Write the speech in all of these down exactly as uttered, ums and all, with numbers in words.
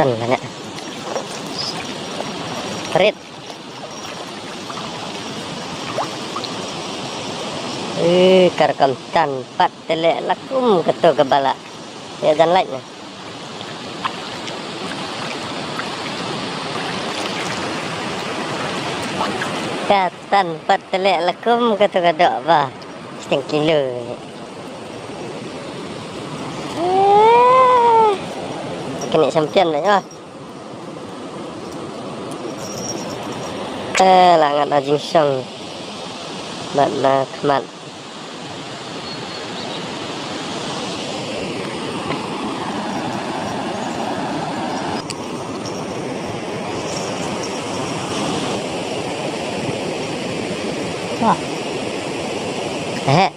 Tan la ne. Rit. Eh, ka rukom tan pat te leh la kum kato kaba la ïa jan lait na. Ka tan pat te leh la kum kato ka doh ba. Seteng kilo. Eh, kane champion ba ïa. Eh, la ngat na jingsong. Bad na khmat. Wah. Eh.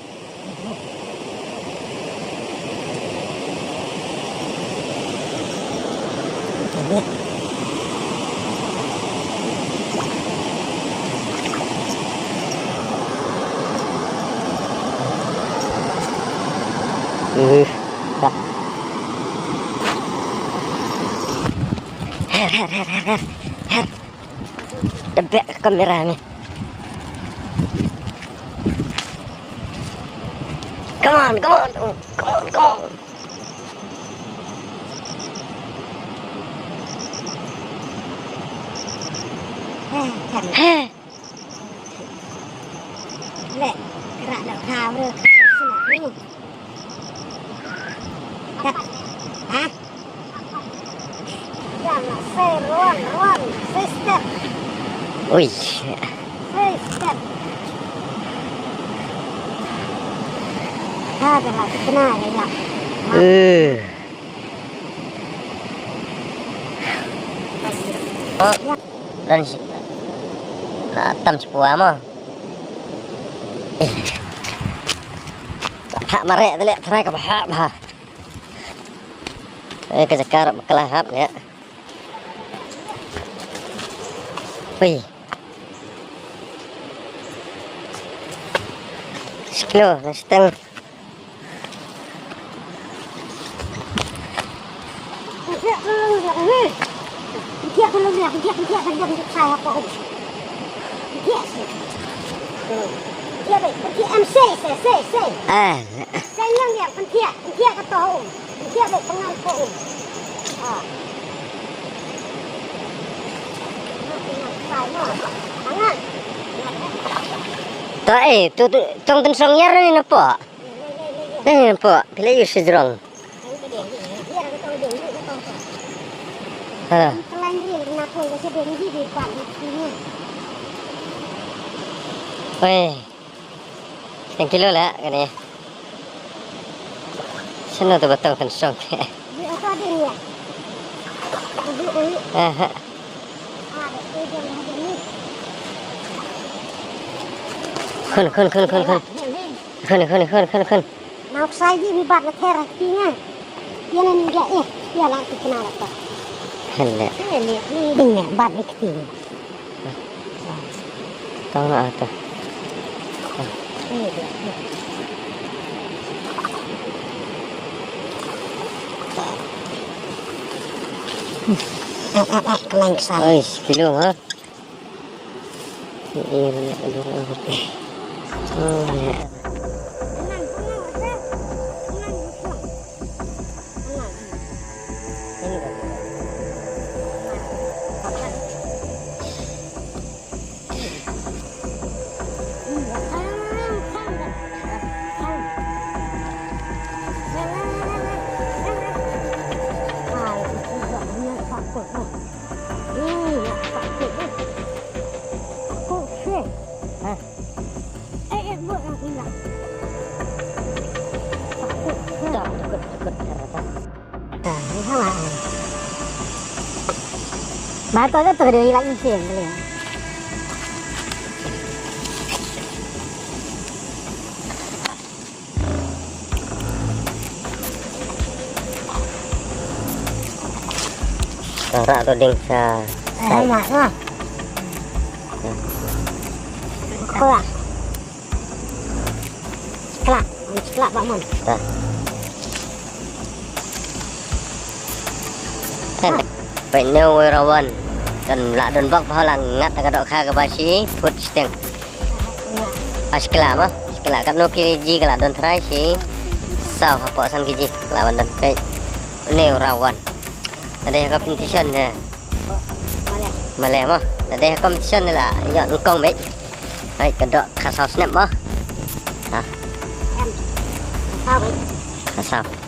Her, her, her, her, her, her. Tebak kamera ni. Come on, come on, come on, come on. Heh, heh. Leh, kra leh, kra leh, kra leh. Kat. Ha? Jangan, say wrong, wrong, say step. Ui. Say step. Ha, jangan, kena ya. Eh. Oh, dan si, na tam si pua mo. Ha, mare tele trai ka ba ha ba. Eh, ka jaka rap kala hap ya. Ui. Sekilo, na seteng. Ah. Ta eh, tu, tu, tong ten song yar ni napa? Dei nampak, phi la ïoh shajrong. Ha. Wei. Seteng kilo la kane. Shano tu ba tong ten song. Aha. Khun, khun, khun, khun, khun. Khun, khun, khun, khun, khun. Nau ksai ji mi bat la ther ha kti nga. Ïa na ni ga eh. Ïa la ki kna la ta. Hele. Hele. Ni ding ïa bat ni kti. Tang na ata. Ni dia. Ah, ah, ah, kelang ksai. Oi, sekilo ha. Ba to to de la isen le. Tara to ding sa. Eh, mak, mak. Kuat. Seklak, seklak bak mon. Dah. Kan. Peit ne u Rawan. Kan lah don bok bha, la ngat ka dohkha kaba shi phut shiteng. Ah, shi kla mo, shi kla, katno kg ka lah don trai? Shi saw hapoh san kg ka lah ban don. Peit ne u Rawan. Lada competition ne. Male mo, lada competition ne la ïoh nyngkong, peit. Peit ka doh kha saw snep mo. Ha. Kha saw.